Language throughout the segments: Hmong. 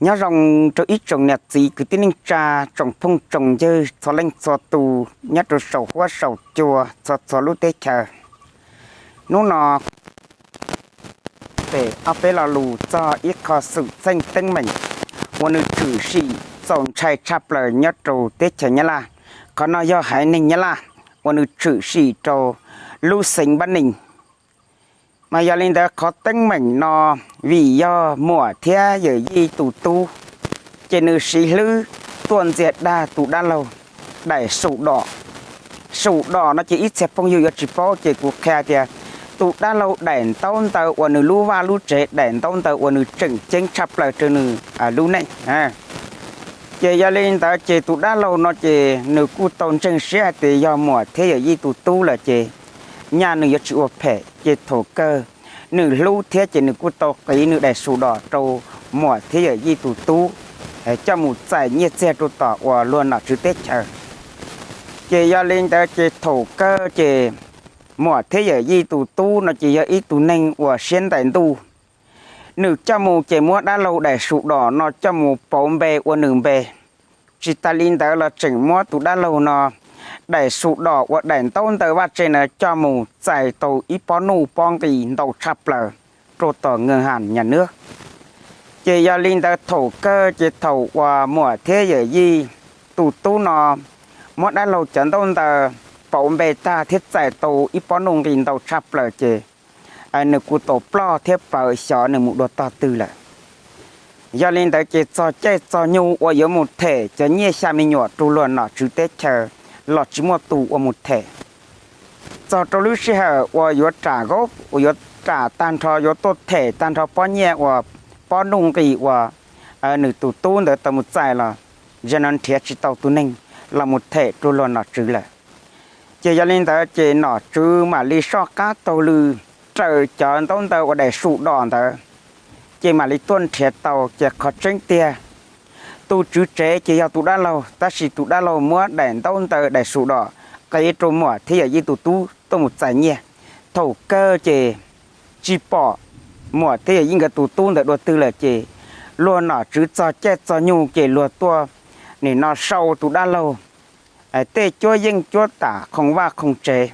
Nyob zoo rau ib tsoom niam txiv kwv tij neej tsa, tsoom phooj tsoom ywg txhua leej txhua tus nyob rau saum huab saum cua txhua txhua lub teb chaws. Hnub no pem ob peb lo lus txog ib qho xwm txheej teeb meem uas nws tshwm sim txaus ntshai tshaj plaws nyob rau teb chaws Nyab Laj. Qhov no yog haiv neeg Nyab Laj uas nws tshwm sim rau lub xeev Npab Nees. Mas yog li ntawd qhov teeb meem no vim yog muam thiab yawm yij tus tub, ces nws siv hlwb tuaj ntxias dag tus dab laug daim su dom. Su dom no ces ib txhia phooj ywg yuav tsis paub ces kuv qhia tias tus dab laug daim ntaub ntawv uas nws lub vaj lub tsev, daim ntaub ntawv uas nws tseem ceeb tshaj plaws rau nws lub neej. Ces yog li ntawd ces tus dab laug no ces nws kuj tau ntseeg siab hais tias yog muam thiab yawm yij tus tub lawm ces nyaj nws yuav tsis ua phem. Ces thaum kawg nws hlub thiab ces nws kuj tau qiv nws daim su dom rau muam thiab yawm yij tus tub, coj mus txais nyiaj txiag rau tom uas luag nom tswv teb chaws. Ces yog li ntawd ces thaum kawg ces muam thiab yawm yij tus tub no ces yog ib tug neeg uas siab ntais ntuj. Nws coj mus ces muab dab laug daim su dom no coj mus pauv npe ua nws npe. Tsis tas li ntawd los tseem muab tus dab laug no daim su dom uas daim ntaub ntawv vaj tse na coj mus txais tau ib pob nuj pob nqis ntau tshaj plaws rau tom nkees has nyas nwb. Ces yog li ntawd thaum kawg ces thaum uas muam thiab yawm yij tus tub no muab dab laug cov ntaub ntawv pauv npe tag thiab txais tau ib pob nuj nqis ntau tshaj plaws ces nws kuj tau ploj thiab plawv xyov nws mus dua tog twg lawm. Yog li ntawd ces txog caij txog nyoog uas yuav mus them cov nyiaj xya me nyuam rau luag nom tswv teb chaws los tsis muaj tus uas mus them. Txog rau lub sij hawm uas yuav ram kab uas yuav ram tag nrho, yuav tuaj them tag nrho pob nyiaj uas pob nuj nqis uas nws tus tub ntawd tau mus txais los, zaum no nrhiav tsis tau tus neeg los mus them rau luag nom tswv lawm. Ces yog li ntawd ces nom tswv mam li soj qab taug lw raws cov ntaub ntawv uas daim su dom ntawd, ces mam li tuaj nrhiav tau. Ces qhov tseeb tiag, tus tswv tsev ces yog tus dab laug, tab sis tus dab laug muab daim ntaub ntawv daim su dom qiv rau muam thiab yawm yij tus tub tuaj mus txais nyiaj. Thaum kawg ces tsis pom muam thiab yawm yij nkawd tus tub ntawd dua twg lawm ces luag nom tswv txog caij txog nyoog ces luag tuaj nim no sau tus dab laug tej cuab yeej cuab tam, khoom vaj khoom tsev,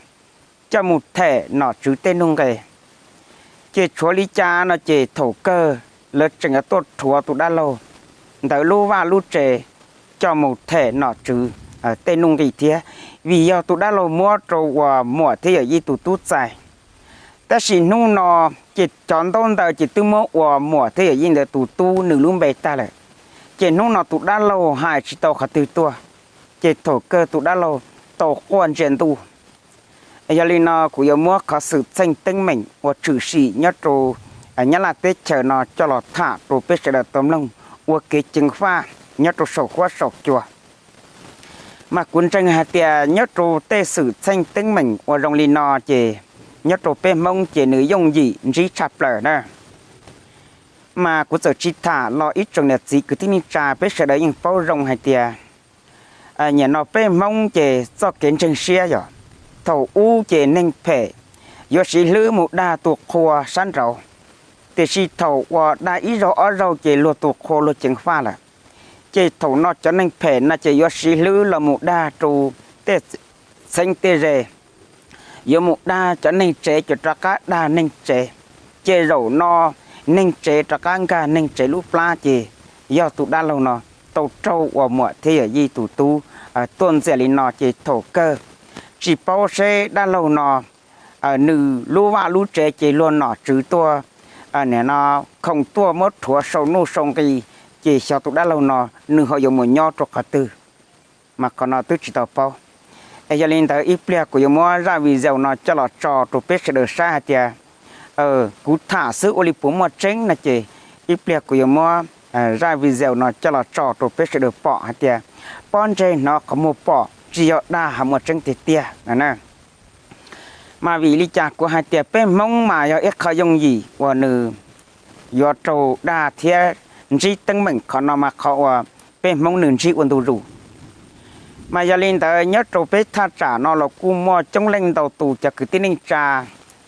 coj mus them nom tswv tej nuj nqis. Ces tshuav li cas no ces thaum kawg lawv tseem tuaj rhuav tus dab laug ntawd lub vaj lub tsev coj mus them nom tswv tej nuj nqis thiab, vim yog tus dab laug muab rau uas muam thiab yawm yij tus tub txais. Tab sis hnub no ces cov ntaub ntawv ces twb muab ua muam thiab yawm yij ntawd tus tub nws lub npe tag lawm. Ces hnub no tus dab laug hais tsis tau qhov twg tuaj, ces thaum kawg tus dab laug tau quaj ntsia ntuj. Yog li no kuv yuav muab qhov xwm txheej teeb meem uas tshwm sim nyob rau Nyab Laj teb chaws no coj los tham rau peb sawv daws tau mloog ua kev ceev faj nyob rau saum huab saum cua. Mas kuv ntseeg hais tias nyob rau tej xwm txheej teeb meem uas zoo li no ces nyob rau peb Hmoob ces nws yooj yim ntsib tshaj plaws na. Mas kuv txawm tsis tham los ib tsoom niam txiv kwv tij neej tsa peb sawv daws yeej paub zoo hais tias nim no peb Hmoob ces txoj kev ntseeg siab yog thaum ub ces neeg phem yuav siv hlwb mus dag tus qhua sab nraud, tiam sis thaum uas dag ib zaug ob zaug ces luag tus qhua luag ceev faj lawm. Ces thaum no cov neeg phem no ces yuav siv hlwb los mus dag rau tej txheeb tej ze, yuav mus dag cov neeg tsev ces rov qab dag neeg tsev. Ces zaum no neeg tsev rov qab nkag neeg tsev lub plab ces yog tus dab laug no tau raug uas muam thiab yawm yij tus tub tuaj ntxias li no ces thaum kawg tsis paub seb dab laug no nws lub vaj lub tsev ces luag nom tswv tuaj, nim no khoom tuaj muab rhuav sau nuj sau nqi, ces xyov tus dab laug no nws ho yuav mus nyob rau qhov twg. Mas qhov no twb tsis tau paub. Es yog li ntawd ib pliag kuv yuav muab zaj video no coj los tso rau peb sawv daws saib hais tias kuv tham xwb ua li puas muaj tseeb no ces ib pliag kuv yuav muab zaj video no coj los tso rau peb sawv daws pom hais tias pob ntseg hnov qhov muag pom tsis yog dag ha muaj tseeb tiag tiag no na. Mas vim li cas kuv hais tias peb Hmoob mas yog ib qho yooj yim uas nws yuav raug dag thiab ntsib teeb meem, qhov no mas qhov uas peb Hmoob nws ntsib ua ntu zus. Mas yog li ntawd nyob rau peb thaj tsam no los kuj muaj coob leej ntau tus cov kwv tij neej tsa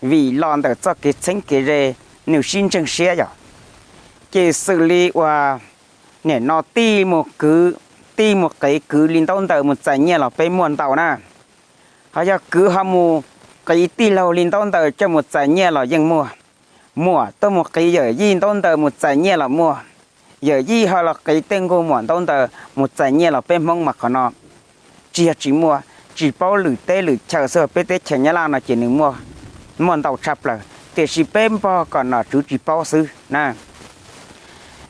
vim los ntawm txoj kev txheeb kev ze nws sib ntseeg siab yog, ces xws li uas nim no tij mus kwv, tij mus qiv kwv li ntaub ntawv mus txais nyiaj los peb muaj ntau na. Ho yog kwv ho mus qiv tij laug li ntaub ntawv coj mus txais nyiaj los yeej muaj. Muam tuaj mus qiv yawm yij ntaub ntawv mus txais nyiaj los muaj. Yawm yij ho los qiv tej nkauj muam ntaub ntawv mus txais nyiaj los peb Hmoob mas qhov no tsis yog tsis muaj, tsis paub lwm teb lwm chaw xwb, peb teb chaws Nyab Laj no ces nws muaj ntau tshaj plaws, tiam sis peb npog kom nom tswv tsis paub xwb na.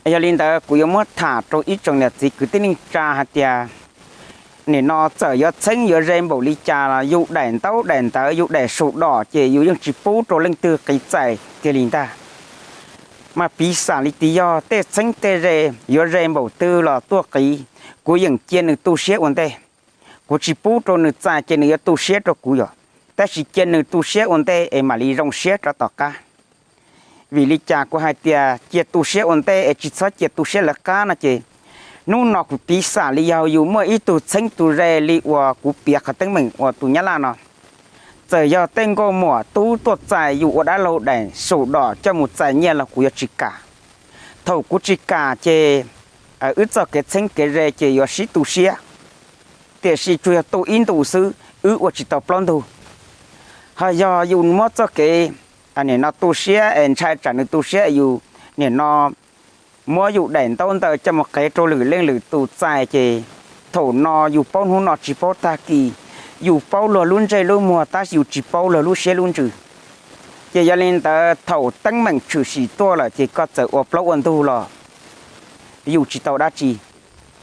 Yog li ntawd kuv yuav muab tham rau ib tsoom niam txiv kwv tij neej tsa hais tias, nim no txawm yuav txheeb yuav ze npaum li cas los yus daim ntaub daim ntawv yus daim saum dom ces yus yeej tsis pub rau leej twg qiv txais kiag li ntag. Mas piv xam li tias yog tej txheeb tej ze yuav ze npaum twg los tuaj qiv, kuv yeem cia nws tu siab ua ntej. Kuv tsis pub rau nws txais ces nws yuav tu siab rau kuv yom, tab sis cia nws tu siab ua ntej es mam li zoo siab rov tom qab. Vim li cas kuv hais tias cia tu siab ua ntej es tsis txhob cia tu siab lawv qab no ces, hnub no kuv piv xam li yog yus muaj ib tug txheeb tus ze li uas kuv piav qhov teeb meem uas tus Nyab Laj no, txawm yog tej nkauj muam tub tuaj txais yus ua dab laug daim saum dom coj mus txais nyiaj los kuv yuav tsis kam. Thaum kuv tsis kam ces wb txoj kev txheeb kev ze ces yuav sib tu siab, tiam sis tsuas yog tu ib ntus xwb, wb ua tsis tau plaub ntug. Ho yog yus muab txoj kev nim no tu siab es ntshai tsam nws tu siab, yus nim no muab yus daim ntaub ntawv coj mus qiv rau lwm leej lwm tus txais ces thaum no yus paub hnub no tsis paub tag kis, yus paub luag lub ntsej lub muag tab sis yus tsis paub luag lub siab lub ntsws. Ces yog li ntawd thaum teeb meem tshwm sim tuaj lawm ces koj txawm ua plaub ua ntug los yus tsis tau dab tsi.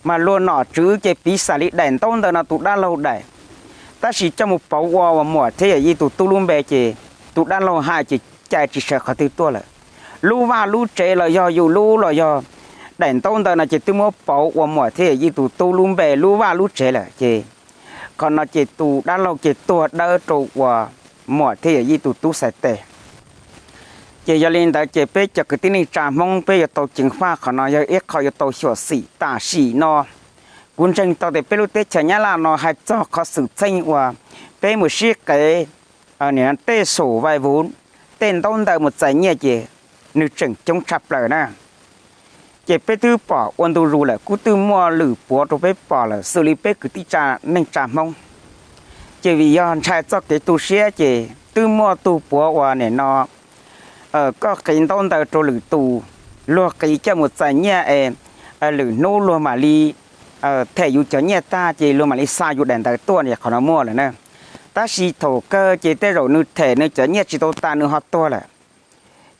Mas luag nom tswv ces piv xam li daim ntaub ntawv no tus dab laug daim, tab sis coj mus pauv ua uas muam thiab yawm yij tus tub lub npe ces tus dab laug hais ces cais tsis sawv qhov twg tuaj lawm. Lub vaj lub tsev los yog yus lub los yog daim ntaub ntawv no ces twb muab pauv ua muam thiab yawm yij tus tub lub npe lub vaj lub tsev lawm ces qhov no ces tus dab laug ces tuag dawb rau uas muam thiab yawm yij tus tub xais tes. Ces yog li ntawd ces peb cov kwv tij neej tsa Hmoob peb yuav tau ceev faj qhov no, yog ib qho yuav tau xyuam xim tam sim no. Kuv ntseeg tau tias peb lub teb chaws Nyab Laj no hais txog qhov xwm txheej uas peb mus sib qiv tej saum vai vuv, tej ntaub ntawv mus txais nyiaj ces nws tseem coob tshaj plaws na. Ces peb twb pom ua ntu zus lawm, kuj twb muaj lwm puav rau peb pom lawm xws li peb kwv tij neej tsa Hmoob. Ces vim yog ntshai txoj kev tu siab ces twb muaj tug puav uas nim no koj qiv ntaub ntawv rau lwm tus, luag qiv coj mus txais nyiaj es lwm hnub luag mam li them yus cov nyiaj tag ces luag mam li xa yus daim ntawv tuaj, qhov no muaj lawm na. Tab sis thaum kawg ces tej zaum nws them nws cov nyiaj tsis tau tas nws ho tuag lawm.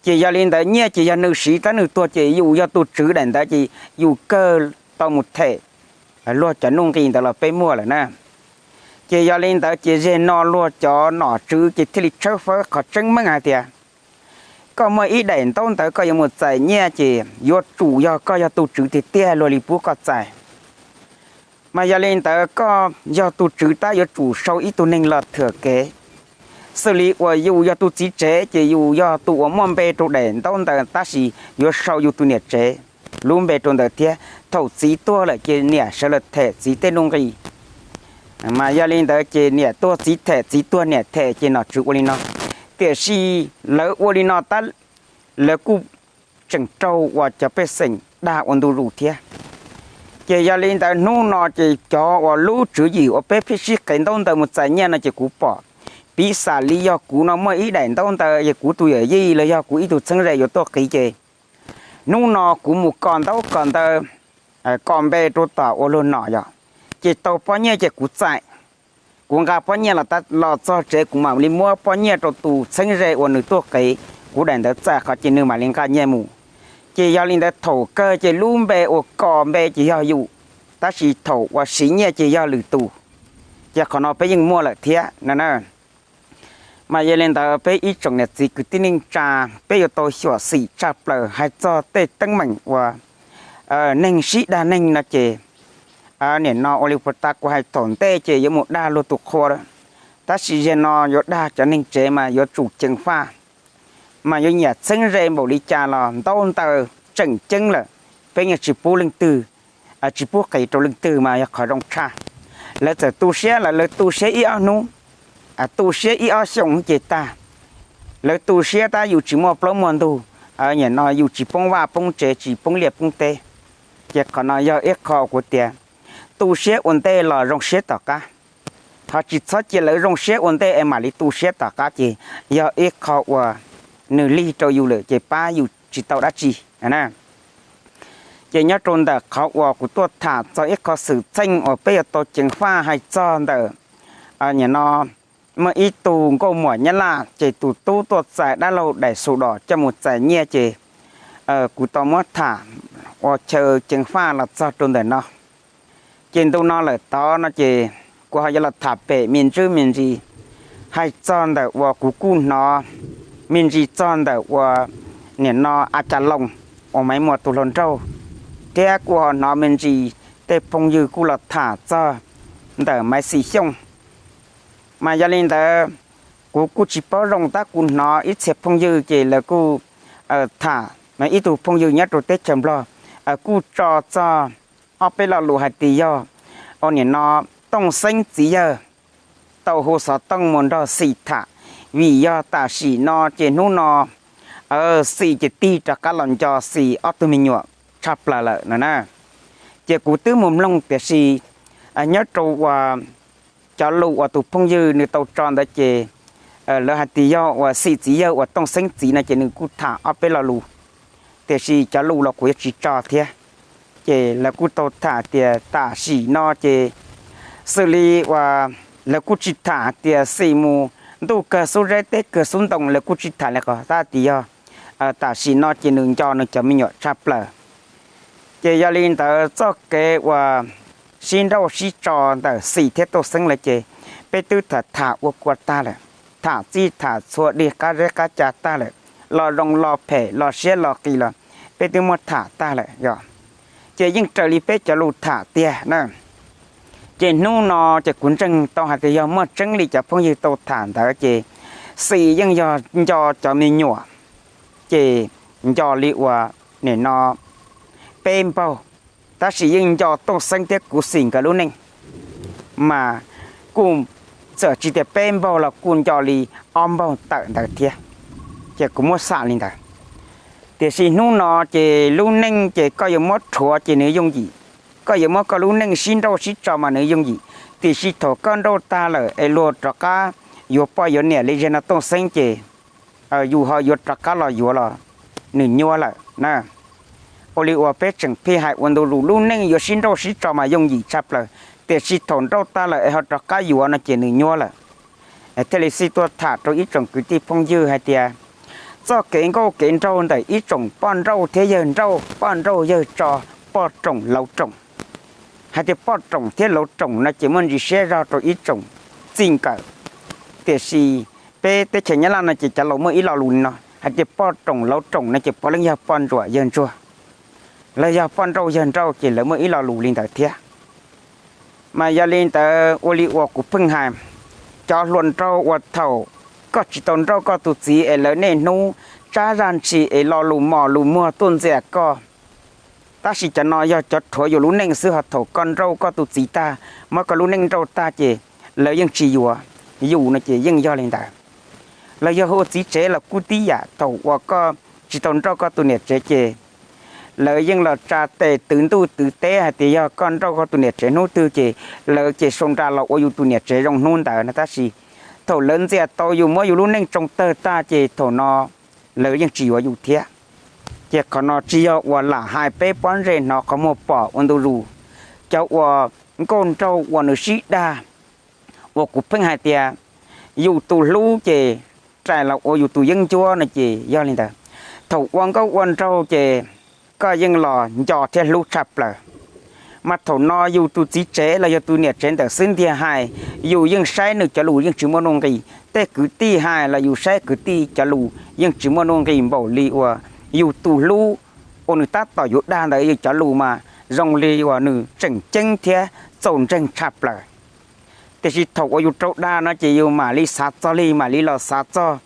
Ces yog li ntawd nyiaj ces yog nws siv tab nws tuag ces yus yog tus tswv daim ntawv ces yus kawg tau mus them luag cov nuj nqis ntawd los peb muaj lawm na. Ces yog li ntawd ces zeg no luag cov nom tswv ces thiaj li tshawb fawb qhov tseeb meej hais tias koj muaj ib daim ntaub ntawv koj yuav mus txais nyiaj ces yuav tsum yog koj yog tus tswv tiag tiag luag li pub koj txais. Mas yog li ntawd koj yog tus tswv tab yuav tsum sau ib tug neeg los thwm kev. Xws li uas yus yog tus txiv tsev ces yus yog tus uas muaj npe rau daim ntaub ntawv tab sis yuav sau yus tus niam tsev lub npe rau ntawd thiab. Thaum txiv tuag lawm ces niam sawv los them txiv tej nuj nqis. Mas yog li ntawd ces niam tuag txiv them, txiv tuag niam them ces nom tswv ua li no. Tiam sis lawv ua li no tab lawv kuj tseem raug uas cov pej xeem dag ua ntu zus thiab. Ces yog li ntawd hnub no ces cov uas lub tswv yim uas peb pheej sib qiv ntaub ntawv mus txais nyiaj no ces kuv pom, piv xam li yog kuv no muaj ib daim ntaub ntawv es kuv tus yawm yij los yog kuv ib tug txheeb ze yuav tuaj qiv ces hnub no kuv mus kos ntaub kos ntawv, kos npe rau tom ua luag nom yom, ces tau pob nyiaj ces kuv txais. Kuv nqa pob nyiaj los txog tsev kuv mam li muab pob nyiaj rau tus txheeb ze uas nws tuaj qiv kuv daim ntawv txais qhov ces nws mam li nqa nyiaj mus. Ces yog li ntawd thaum kawg ces lub npe uas kos npe ces yog yus, tab sis thaum uas siv nyiaj ces yog lwm tus. Ces qhov no peb yeej muaj lawm thiab no na. Mas yog li ntawd peb ib tsoom niam txiv kwv tij neej tsa, peb yuav tau xyuam xim tshaj plaws hais txog tej teeb meem uas neeg sib dag neeg no ces nim no ua li puas tas kuv hais thaum ntej ces yuav mus dag luag tus qhua, tab sis zaum no yuav dag cov neeg tsev mas yuav tsum ceev faj. Mas yuav nyiam txheeb ze npaum li cas los ntaub ntawv tseem ceeb lawm, peb yeej tsis pub leej twg, tsis pub qiv rau leej twg mas yog qhov zoo tshaj. Lawv txawm tu siab los lawv tu siab ib ob hnub, tu siab ib ob xyoos ces tag. Lawv tu siab tab yus tsis muaj plaub muaj ntug, nim no yus tsis poob vaj poob tsev tsis poob liaj poob teb. Ces qhov no yog ib qho kuv tias tu siab ua ntej los zoo siab tom qab, ho tsis txhob cia lawv zoo siab ua ntej es mam li tu siab tom qab ces yog ib qho uas nws lig rau yus lawm ces pab yus tsis tau dab tsi. Ces nyob rau ntawm qhov uas kuv tuaj tham txog ib qho xwm txheej uas peb yuav tau ceev faj hais txog ntawm, nim no muaj ib tug nkauj muam Nyab Laj ces tus tub tuaj txais dab laug daim xu dos coj mus txais nyiaj ces kuv tau muab tham ua chaw ceev faj los txog rau ntawm no. Ces ntu no lawm tod no ces kuv ho yuav los tham pem me ntsis me ntsis hais txog ntawm uas kuv kuj hnov me ntsis txog ntawm uas nim no A Cas Loos uas Maiv Muas tus hluas nraug, thiab kuj ho hnov me ntsis tej phooj ywg kuj los tham txog ntawm Maiv Xim Xyooj. Mas yog li ntawd, kuv kuj tsis paub zoo tab kuv hnov ib txhia phooj ywg ces lawv kuj tham, ib tug phooj ywg nyob rau teb chaws Nplog kuj tso txog ob peb lo lus hais tias yog ua nim no Tooj Xeeb txiv yawg tau hu xov tooj mus nrog Xim tham, vim yog tam sim no ces hnub no Xim ces tig rov qab los nco Xim ob tug me nyuam tshaj plaws lawm no na. Ces kuv twb mus mloog tiam sis nyob rau uas cov lus uas tus phooj ywg nws tau tso ntawd ces lawv hais tias yog uas Xim txiv yawg uas Tooj Xeeb txiv no ces nws kuj tham ob peb lo lus, tiam sis cov lus los kuv yuav tsis tso thiab. Ces lawv kuj tau tham tias tam sim no ces xws li uas lawv kuj tsis tham tias Xim mus ntuj kawg xub zeb teb kawg xub ntoo, lawv kuj tsis tham li qhov tab tias yog tam sim no ces nws nco nws cov me nyuam tshaj plaws. Ces yog li ntawd txoj kev uas sib nrauj sib tso ntawm Xim thiab Tooj Xeeb lawv ces peb twb tham tham ua kua tag lawm, tham txij tham txhua dig qab zeb qab ca tag lawm, lo zoo lo phem lo siab lo qis los peb twb muab tham tag lawm yog. Ces yeej raws li peb cov lus tham tiag na. Ces hnub no ces kuv ntseeg tau hais tias yog muaj tseeb li cov phooj ywg tau tham ntawd ces Xim yeej yog nco cov me nyuam, ces nco li uas nim no peb npaug, tab sis yeej nco Tooj Xeeb thiab kuv Xim nkawd lub neej mas kuj txawm tsis tias peb npaug los kuj nco li ob npaug tawm ntawd thiab. Ces kuv muab xam li ntawd. Tiam sis hnub no ces lub neej ces koj yuav muab rhuav ces nws yooj yim, koj yuav muab koj lub neej sib nrauj sib tso mas nws yooj yim, tiam sis thaum koj nrauj tag lawm es luag rov qab yuav poj yuav niam li zag no Tooj Xeeb ces yus ho yuav rov qab los yuav los nws nyuaj lawm na. Ua li uas peb tseem pheej hais ua ntu zus lub neej yuav sib nrauj sib tso mas yooj yim tshaj plaws, tiam sis thaum nrauj tag lawm es ho rov qab yuav no ces nws nyuaj lawm. Thiaj li xij tuaj tham rau ib tsoom kwv tij phooj ywg hais tias txoj kev nkauj kev nraug ntawm ib tsoom poj nrauj thiab yawg nrauj, poj nrauj yawg tso, poj room lauv room, hais tias poj room thiab lauv room no ces muaj ntsis siab zog rau ib tsoom txij nkawm. Tiam sis peb teb chaws Nyab Laj no ces cov laus muaj ib lo lus li no hais tias poj room lauv room no ces puav leej yog poj ntsuam yawg ntsuag, los yog poj nrauj yawg nrauj ces lawv muaj ib lo lus li ntawd thiab. Mas yog li ntawd ua li uas kuv pheej hais, cov hluas nraug uas thaum koj tsis tau nrauj koj tus txiv es lawv niaj hnub tsab zaj ntshis es lo lus mos lus muag tuaj ntxias koj, tab sis cov no yog cov rhuav yus lub neej xwb, ho thaum koj nrauj koj tus txiv tag, muab koj lub neej nrauj tag ces lawv yeej tsis yuav yus no ces yeej yog li ntawd. Los yog hu txiv tsev los kuj tib yam, thaum uas koj tsis tau nrauj koj tus niam tsev ces lawv yeej los tsa tes twv ntuj twv teb hais tias yog koj nrauj koj tus niam tsev hnub twg ces lawv ces sau nra los ua yus tus niam tsev zoo hnub ntawd no. Tab sis thaum lawv ntxias tau yus muab yus lub neej tsoo tawg tag ces thaum no lawv yeej tsis yuav yus thiab. Ces qhov no tsis yog uas lam hais peb pob ntseg hnov qhov muag pom ua ntu zus. Cov uas nkauj nraug uas nws sib dag, uas kuv pheej hais tias yus tus hlub ces rais los ua yus tus yeeb ncuab no ces yog li ntawd. Thaum ua nkauj ua nraug ces koj yeej los nco thiab hlub tshaj plaws. Mas thaum no yus tus txiv tsev los yog tus niam tsev ntawm xub ntiag hais, yus yeej saib nws cov lus yeej tsis muaj nuj nqis. Tej kwv tij hais los yus saib kwv tij cov lus yeej tsis muaj nuj nqis npaum li uas yus tus hlub uas nws tab tom yuav dag ntawd yus cov lus mas zoo li uas nws tseem ceeb thiab txaus ntseeg tshaj plaws. Tiam sis thaum uas yus raug dag no ces yus mam li xav txog li mam li los xav txog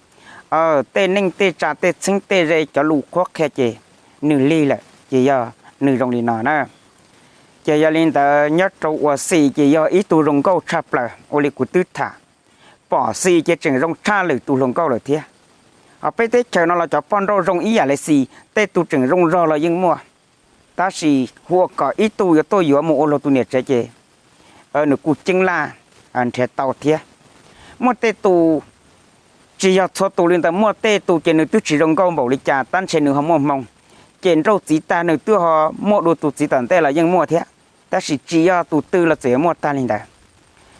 tej neej tej tsa tej txheeb tej ze cov lus qhuab qhia ces nws lig lawm ces yog nws zoo li no na. Ces yog li ntawd nyob rau uas Xim ces yog ib tug zoo nkauj tshaj plaws ua li kuv twb tham. Pom Xim ces tseem zoo tshaj lwm tus hluas nkauj lawm thiab. Ho peb teb chaws no los cov poj nrauj zoo ib yam li Xim tej tus tseem zoo zog los yeej muaj. Tab sis hu ua kom ib tug yuav tuaj yuav mus ua luag tus niam tsev ces nws kuj ceeb laj nrhiav tau thiab. Muaj tej tus, tsis yog txhua tus li ntawd, muaj tej tus ces nws twb tsis zoo nkauj npaum li cas tab ntshe nws ho muaj hmoo, ces nrauj txiv tag nws twb ho muaj dua tus txiv tom ntej los yeej muaj thiab. Tab sis tsis yog tus twg los txawm yuav muaj tag li ntawd.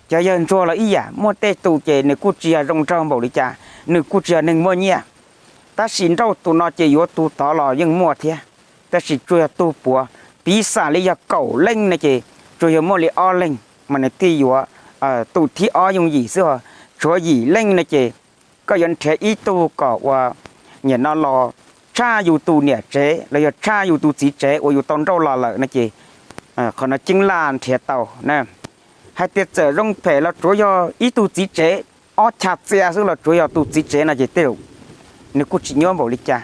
Cov yawg ntsuag los ib yam, muaj tej tus ces nws kuj tsis yog zoo nraug npaum li cas, nws kuj tsis yog neeg muaj nyiaj, tab sis nrauj tus no ces yuav tus tod los yeej muaj thiab. Tab sis tsuas yog tug puav, piv xam li yog kaum leej no ces tsuas yog muaj li ob leeg mas nws thiaj yuav tus thib ob yooj yim xwb os. Tshuav yim leej no ces koj yuav nrhiav ib tug kom ua, nim no los tshaj yus tus niam tsev los yog tshaj yus tus txiv tsev uas yus tau nrauj los lawm no ces qhov no ceeb laj nrhiav tau na. Hais tias txawm zoo phem los tsuav yog ib tug txiv tsev, ob chav txia xwb los tsuav yog tus txiv tsev no ces tej zaum nws kuj tsis nyuaj npaum li cas.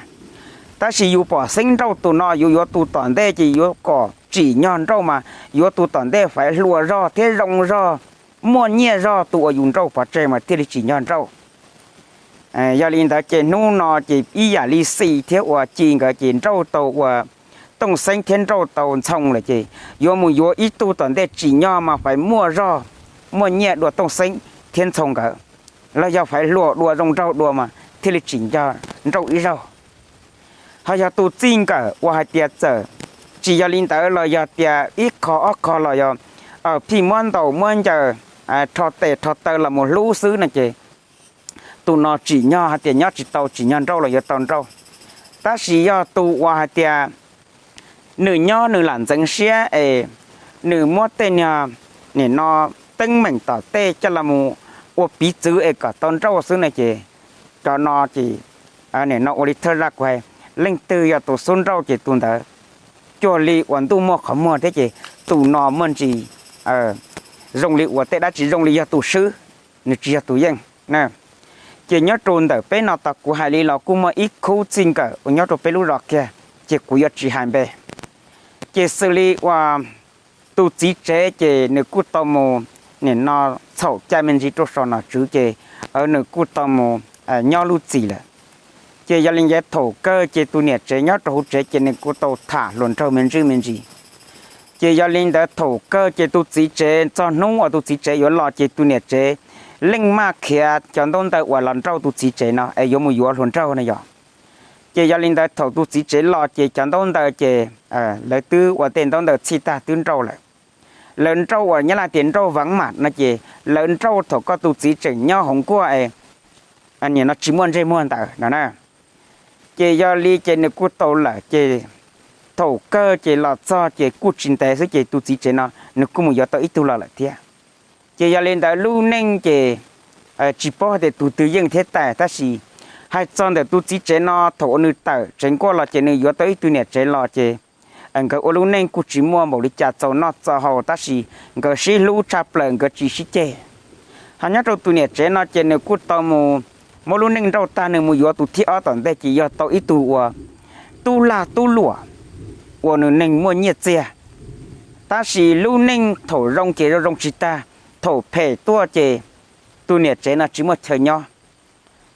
Tab sis yus pom xeeb nrauj tus no yus yuav tus tom ntej ces yuav kom tsim nyog nrauj mas yuav tus tom ntej faib hluas zog thiab zoo zog, muaj nyiaj zog, tus uas yus nrauj pov tseg mas thiaj li tsim nyog nrauj. Yog li ntawd ces hnub no ces ib yam li Xis thiab uas Ci nkawd ces nrauj tau ua Tooj Xeeb thiab nrauj tau Ntxhoo lawm ces yuav mus yuav ib tug tom ntej tsim nyog mas faib muaj zog, muaj nyiaj dua Tooj Xeeb thiab Ntxhoo nkawd, los yog faib hluas dua zoo nraug dua mas thiaj li tsim nyog nrauj ib zaug. Ho yog tus txij nkawm uas hais tias txawm tsis yog li ntawd los yog tias ib qho ob qho los yog phij muab ntaus muab ncaws, rho tes rho taw los mus hlub xwb no ces tus no tsim nyog hais tias nyob tsis tau tsim nyog nrauj los yuav tau nrauj. Tab sis yog tus uas hais tias nws nyob nws lam ntxeev siab es nws muab tej niag, nim no, teeb meem tom tej coj los mus ua piv txwv es kom tau nrauj xwb no ces cov no ces, nim no ua li thawj zaj kuv hais, leej twg yog tus xub nrauj ces tus ntawd cuag li uas ntuj muaj qhov muag thiab ces tus no muaj ntsis zoo li uas tej dab tsi zoo li yog tus swb, nws tsis yog tus yeej. Ces nyob rau ntawm peb no tau kuv hais li los kuj muaj ib khub txij nkawm uas nyob rau peb lub zos kiag, ces kuv yuav tsis hais npe. Ces xws li uas tus txiv tsev ces nws kuj tau mus, nim no, txhaum cai me ntsis rau saum nom tswv ces nws kuj tau mus nyob lub txim lawm. Ces yog li ntawd thaum kawg ces tus niam tsev nyob rau hauv tsev ces nws kuj tau tham hluas nraug me ntsis me ntsis. Ces yog li ntawd thaum kawg ces tus txiv tsev txog hnub uas tus txiv tsev yuav los ces tus niam tsev leej maj khiav cov ntaub ntawv uas los nrauj tus txiv tsev no es yuav mus yuav hluas nraug no yog. Ces yog li ntawd thaum tus txiv tsev los ces cov ntaub ntawv ces lawv twb ua tej ntaub ntawv txhij tag twb nrauj lawm. Lawv nrauj uas nyab laj tias nrauj veev mam no ces lawv nrauj thaum koj tus txiv tseem nyob hauv nkuaj es nim no tsis muaj ntsej muag ntawd no na. Ces yog li ces nws kuj tau lawm ces thaum kawg ces los txog ces kuj tsis ntev xwb ces tus txiv tsev no nws kuj mus yuav tau ib tug los lawm thiab. Ces yog li ntawd lub neej ces tsis paub hais tias tus twg yeej thiab tais, tab sis hais txog ntawm tus txiv tsev no thaum uas nws tawm tsev nkuaj los ces nws yuav tau ib tug niam tsev los ces nkawd ua lub neej kuj tsis muaj npaum li cas txaus noj txaus haus tab sis nkawd sib hlub tshaj plaws nkawd tsis sib ceg. Ho nyob rau tus niam tsev no ces nws kuj tau mus muab lub neej nrauj tag nws mus yuav tus thib ob tom ntej ces yog tau ib tug uas tub lag tub luam uas nws neeg muaj nyiaj txiag. Tab sis lub neej thaum zoo ces zoo zoo tsis tag, thaum phem tuaj ces tus niam tsev no tsis muaj chaw nyob.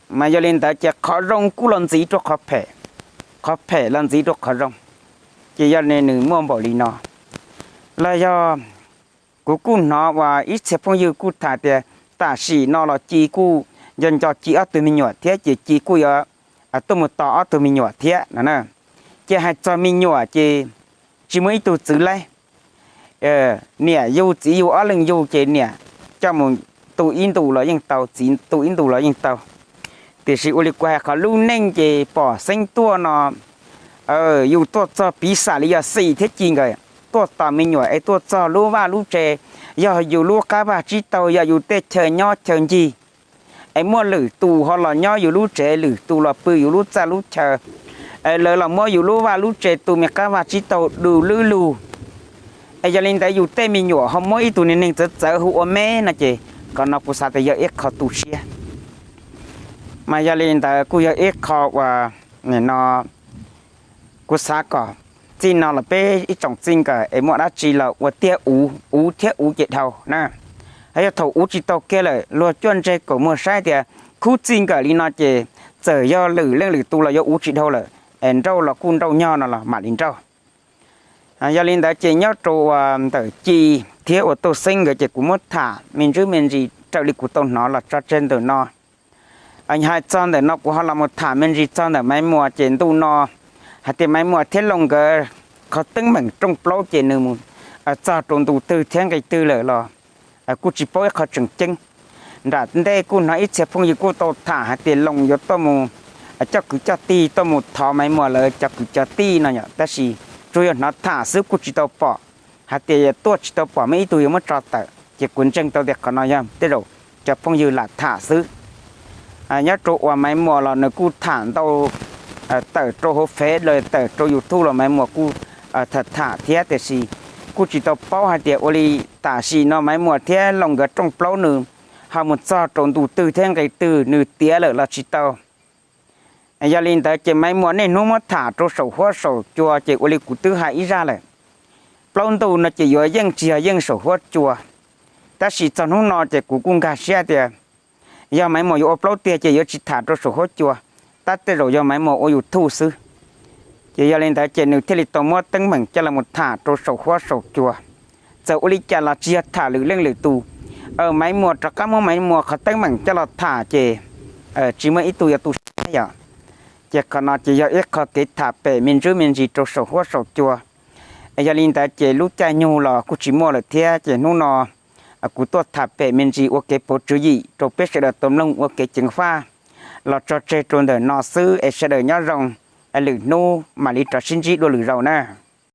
Mas yog li ntawd ces qhov zoo kuj los ntxiv rau qhov phem, qhov phem los ntxiv rau qhov zoo. Ces yog li nws muaj npaum li no los yog kuv kuj hnov uas ib txhia phooj ywg kuj tham tias tam sim no los Ci kuj nco nco Ci ob tug me nyuam thiab ces Ci kuj yuav tuaj mus tos ob tug me nyuam thiab no na. Ces hais txog me nyuam ces tsis muaj ib tug txwv laib. Niam yug txiv yug ob leeg yug ces niam coj mus tu ib ntus los yeej tau, txiv tu ib ntus los yeej tau. Tiam sis ua li kuv hais qhov lub neej ces pom xeeb tuaj no, yus tuaj txog piv xam li yog Xis thiab Ci nkawd tuaj tos me nyuam es tuaj txog lub vaj lub tse, yog yus lub qab vag tsib taug, yog yus tej chaw nyob chaw ncig, es muaj lwm tus ho los nyob yus lub tsev, lwm tus los pw yus lub txaj lub chaw, es lawv los muab yus lub vaj lub tse tu me qab vag tsib taug du lwb lug, es yog li ntawd yus tej me nyuam ho muab ib tug niag neeg txawv txawv hu ua me no ces qhov no kuv xav tias yog ib qho tu siab. Mas yog li ntawd kuj yog ib qho uas nim no kuv xav kom txij no los peb ib tsoom txij nkawm es muaj dab tsi los ua tiag uv, uv thiab uv ces dhau na. Yog thaum uv tsis tau kiag lawm luag cuaj ntseg kaum muag saib tias khub txij nkawm li no ces txawm yog lwm leej lwm tus los yuav uv tsis dhau lawm, es nrauj los kuj nrauj nyog no los mam li nrauj. Yog li ntawd ces nyob rau uas ntawm Ci thiab uas Tuj Xeeb nkawd ces kuv muab tham me ntsis me ntsis raws li kuv tau hnov los tso tseg ntawm no. Hais txog ntawm no kuv ho los mus tham me ntsis txog ntawm Maiv Muas ces ntu no hais tias Maiv Muas thiab Loos nkawd qhov teeb meem rooj plaub ces nws mus txog rau ntu twg thiab nqe twg lawm los kuj tsis paub ib qho tseem ceeb. Nram ntej kuj hnov ib txhia phooj ywg kuj tau tham hais tias Loos yuav tuaj mus coj kwv coj tij tuaj mus thov Maiv Muas lawv cov kwv cov tij no yom, tab sis tsuas yog hnov tham xwb kuj tsis tau pom hais tias tuaj, tsis tau pom muaj ib tug yuav muab tso tawm. Ces kuv ntseeg tau tias qhov no yog tej zaum cov phooj ywg lam tham xwb. Nyob rau uas Maiv Muas los nws kuj tham ntau, tawm rau hauv Fev los tawm rau YouTube los Maiv Muas kuj tham tham thiab, tiam sis kuj tsis tau paub hais tias ua li tam sim no Maiv Muas thiab Loos nkawd rooj plaub nws ho mus txog rau ntu twg thiab nqe twg, nws tiav lawm los tsis tau. Yog li ntawd ces Maiv Muas niaj hnub muab tham rau saum huab saum cua ces ua li kuv twb hais ib zaj lawm, plaub ntu no ces yuav yeej tsis yog yeej saum huab cua. Tab sis txog hnub no ces kuv kuj nkag siab tias yog Maiv Muas yuav ua plaub tiag ces yuav tsis tham rau saum huab cua, tab tej zaum yog Maiv Muas ua YouTube xwb. Ces yog li ntawd ces nws thiaj li tau muab teeb meem coj los mus tham rau saum huab saum cua. Txawm ua li cas los tsis yog tham lwm leej lwm tus, Maiv Muas rov qab muab Maiv Muas qhov teeb meem coj los tham ces tsis muaj ib tug yuav tu siab yom. Ces qhov no ces yog ib qho kev tham pem me ntsis me ntsis rau saum huab saum cua. Yog li ntawd ces lub caij nyoog los kuj tsis muaj lawm thiab, ces hnub no kuv tuaj tham pem me ntsis ua kev pauv tswv yim rau peb sawv daws tau mloog ua kev ceev faj los tso tseg rau ntawm no xwb es sawv daws nyob zoo, lwm hnub mam li rov sib ntsib dua lwm zaus na.